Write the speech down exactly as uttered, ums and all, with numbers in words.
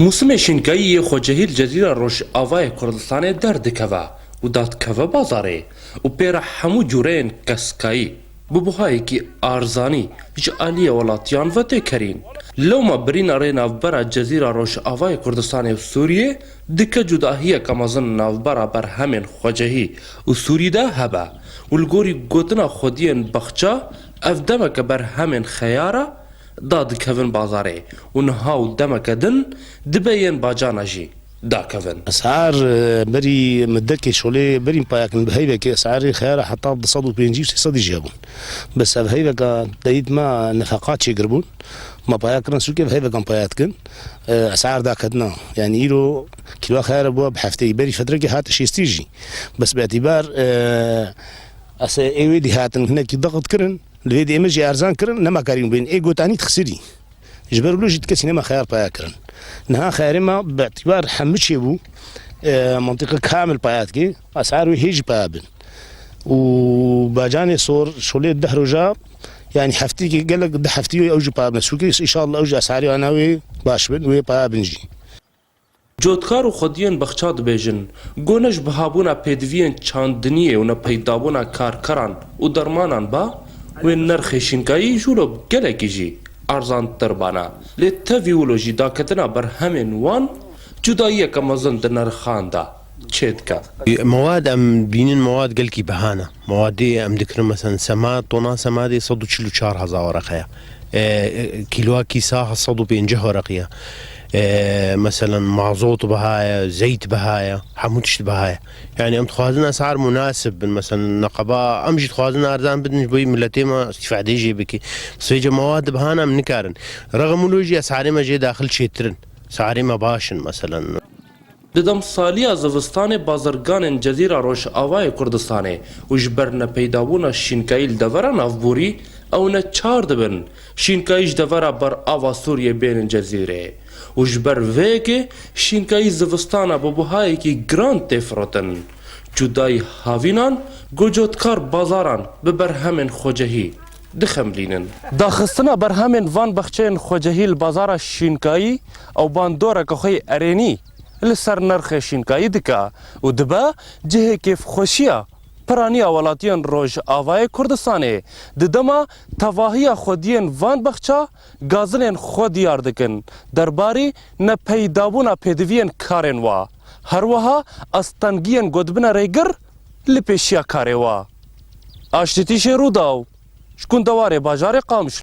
Mûsimê şînkayî yê xwecehî li Cezîra Rojavayê Kurdistanê derdikeve û dadikeve bazarê û pê re hemû cûreyên keskayî bi buhayekî arzanî ji aliyê welatiyan ve tê kerîn. Lewma birîna rê navbera Cezîra Rojavayê Kurdistanê û Sûriyê dike cudahiyeke mezin navbera berhemên xwecehî û Sûrî de hebe û li gorî gotina xwediyên baxça ev demeke berhemên xeyara dadikevin bazarê û niha û demeke din dibe yên bacana jî dakevin. Esar, e, berî midekê şolê berî payakin bi heyvekê esarê xeyara heta du sed û pêncî û sê sedî jî hebûn. Bes ev heyveka deyît me nefeqa çêkiribûn. Me paya kirin sûkê bi heyvekan paya dikin. E, esar daketina. Yani îro kîloa xeyara bûa bi hefteyî. Berî fetrekê hate şêstî jî. Bes bi etîbar, e, ese ê wê dî hatin hinekî daqit kirin. Li vê dê me jî erzan kirin, nema karîn bên. Ê gotanî dixsirî. Ji ber wilo jî ti kesî nema xeyar paya kirin. Niha xeyarê me bi îtibar hemû çêbû, e, mentiqe kamil paya dike, esar wê hê jî paya bin. Û bacanê sor, şolê deh roja, yani heftîkê gelek, di heftî wê ew jî paya bin. Sûkê, înşallah ew jî esarê ana wê baş bin, wê paya bin jî. Cotkar û xwediyên baxça dibêjin, ku ne ji bihabûna pêdiviyên çandiniyê û nepeydabûna karkeran û dermanan ba, wê nirxê şînkayî ji wilo gelekî jî arzantir bana. Lê tevî wilo jî daketina berhemên wan cudayiyeke mezin di nirxan de çêdike. Mewad em bînin mewad gelkî biha ne. Mewadê em dikirin, mesela, sema, tona semadê sed û çil û çar hezar wereqe ye. E, e, kîloa kîsa sed û pêncî wereqe ye. E, mesela, mazot biha ye, zeyt biha ye, hemû tişt biha ye. Yani em dixwazin esar munasib bin, mesela, neqeba, em jî dixwazin erzan bidin, ji bo miletê me îstîfadê jê bike. Bes vêce mewad biha ne em nikarin. Rexim wilo jî esarê me jê daxil çêtir in. Esarê me baş in, mesela. Di demsaliya zivistanê bazirganên Cezîra Rojavayê Kurdistanê û ji ber nepeydabûna şînkayî li devera navborî ew neçar dibin şînkayî ji devera berava Sûriyê bênin Cezîrê û ji ber vê yekê şînkayî zivistana bi buhayekî giran tê firotin. Cudayî havînan ku cotkar bazaran bi berhemên xwecehî dixemilînin. Daxistina berhemên van baxçeyên xwecehî li bazara şînkayî ew bandoreke xwe yê erênî li ser nirxê şînkayî dike û dibe cihê kêfxweşiya piraniya welatiyên Rojavayê Kurdistanê di dema tevahiya xwediyên van baxça gazinên xwe diyar dikin derbarî nepeydabûna pêdiviyên karên wa. Her wiha astengiyên ku dibine rêgir li pêşiya karê wa. Aştîtîşê Rûdaw ji gundewarê bajarê Qamişlo.